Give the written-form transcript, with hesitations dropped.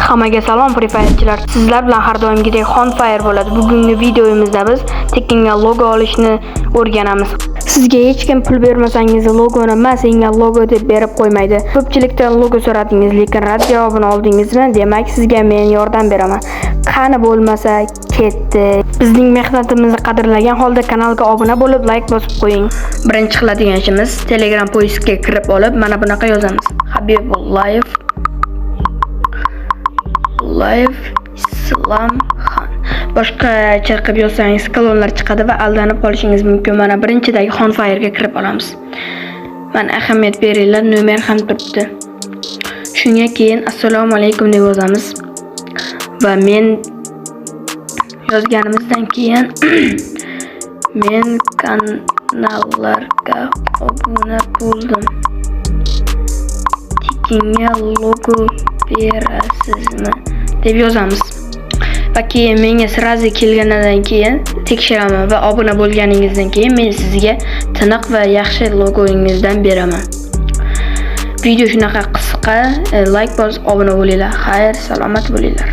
Hammaga salom, Free Firechilar. Sizlar bilan har doimgidek Xonfire bo'ladi. Bugungi videomizda biz tekinga logo olishni o'rganamiz. Sizga hech kim pul bermasangiz, logoni "Ma senga logo" deb berib qo'ymaydi. Ko'pchilikdan logo so'radingiz, lekin rad javobini oldingizmi? Demak, sizga men yordam beraman. Qani bo'lmasa, ketdi. Bizning mehnatimizni qadrlagan holda kanalga obuna bo'lib, like bosib qo'ying. Birinchi qiladigan ishimiz, Telegram поиск ga kirib olib, mana bunaqa yozamiz. Habibullayev Live Islam Xon. Boshqacha qilib yozsangiz, klonlar chiqadi va aldanib qolishingiz mumkin. Mana, birinchidagi Xonfire'ga kirib olamiz. Mana, ahamiyat beringlar, nomer ham turibdi. Shunga keyin "Assalomu alaykum" deb yozamiz. Va men yozganimizdan keyin "Men kanallarga obuna bo'ldim. Tekinga logo berasizmi?" deb yozamiz. Va keyin menga сразу kelganidan keyin tekshiraman va obuna bo'lganingizdan keyin men sizga tiniq va yaxshi logoyingizdan beraman. Video shunaqa qisqa, like bosib obuna bo'linglar. Xayr, salomat bo'linglar.